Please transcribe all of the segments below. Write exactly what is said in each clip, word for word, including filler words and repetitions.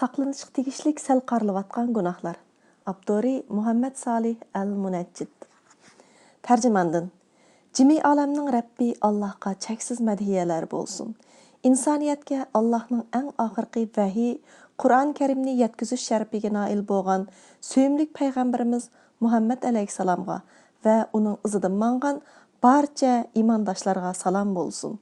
ساقلىنىشقا تېگىشلىك سەل قارىلىۋاتقان گۇناھلار. ئاپتورى مۇھەممەد سالىھ ئەل مۇنەججىد. تەرجىماندىن. جىمى ئالەمنىڭ رەببى ئاللاھقا چەكسىز مەدھىيەلەر بولسۇن. ئىنسانىيەتكە ئاللاھنىڭ ئەڭ ئاخىرقى ۋەھىي، قۇرئان كەرىمنى يەتكۈزۈش شەرىپىگە نائىل بولغان سۆيۈملۈك پەيغەمبىرىمىز مۇھەممەد ئەلەيھىسسالامغا ۋە ئۇنىڭ ئىزىدىن ماڭغان بارچە ئىمانداشلارغا سالام بولسۇن.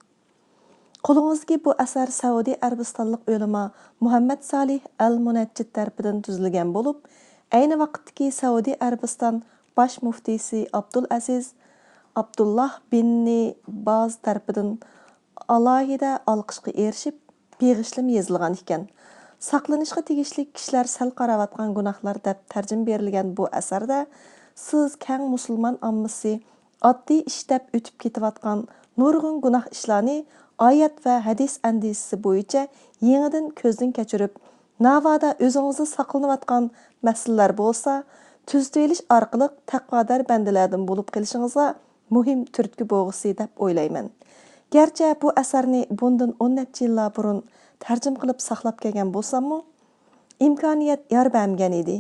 قولىڭىزدىكى بۇ ئەسەر سەئۇدى ئەرەبىستانلىق ئۆلىما مۇھەممەد سالىھ ئەل مۇنەججىد تەرىپىدىن تۈزۈلگەن بولۇپ، ئەينى ۋاقىتتىكى سەئۇدى ئەرەبىستان باش مۇفتىسى ئابدۇلئەزىز ئابدۇللاھ بىن باز تەرىپىدىن ئالاھىدە ئالقىشقا ئېرىشىپ، بېغىشلىما يېزىلغان ئىكەن. ساقلىنىشقا تېگىشلىك كىشىلەر سەل قاراۋاتقان گۇناھلار دەپ تەرجىمە بېرىلگەن بۇ ئەسەردە سىز كەڭ مۇسۇلمان ئاممىسى ئاددىي ئىش دەپ ئۆتۈپ كېتىۋاتقان نۇرغۇن گۇناھ ئىشلارنى ئايەت ۋە ھەدىس ئەندىزىسى بويىچە يېڭىدىن كۆزدىن كەچۈرۈپ، ناۋادا ئۆزىڭىزدە ساقلىنىۋاتقان مەسىلىلەر بولسا، تۈزىتىۋېلىش ئارقىلىق تەقۋادار بەندىلەردىن بولۇپ قېلىشىڭىزغا مۇھىم تۈرتكە بولغۇسى دەپ ئويلايمەن. گەرچە بۇ ئەسەرنى بۇندىن ئون نەچچە يىللار بۇرۇن تەرجىمە قىلىپ ساقلاپ كەلگەن بولساممۇ، ئىمكانىيەت يار بەرمىگەن ئىدى.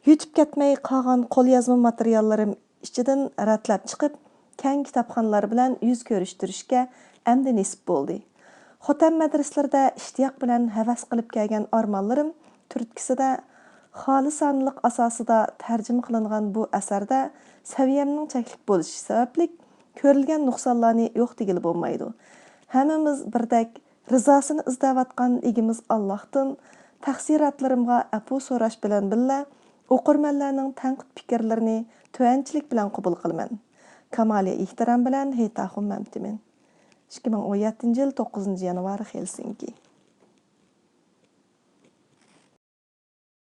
يۈتۈپ كەتمەي قالغان قوليازما ماتېرىياللىرىم ئىچىدىن رەتلەپ چىقىپ، كەڭ كىتابخانىلار بىلەن يۈز كۆرۈشتۈرۈشكە ئەمدى نېسىپ بولدى. خوتەن مەدرىسىلىرىدە ئىشتىياق بىلەن ھەۋەس قىلىپ كەلگەن ئارمانلىرىم تۈرتكىسىدە خالىسانىلىق ئاساسىدا تەرجىمە قىلىنغان بۇ ئەسەردە سەۋىيەمنىڭ چەكلىك بولۇشى سەۋەبلىك كۆرۈلگەن نۇقسانلارنى يوق دېگىلى بولمايدۇ. ھەممىمىز بىردەك رىزاسىنى ئىزدەۋاتقان ئىگىمىز ئاللاھتىن تەقسىراتلىرىمغا ئەپۇ سوراش بىلەن بىللە، ئوقۇرمەنلەرنىڭ تەنقىد پىكىرلىرىنى تۆۋەنچىلىك بىلەن قوبۇل قىلىمەن. كامالىي ئېھتىرام بىلەن، ھېيتاخۇن مەمتىمىن. ئىككى مىڭ ئون يەتتىنچى يىل توققۇزىنچى يانۋار، خېلسىنكى.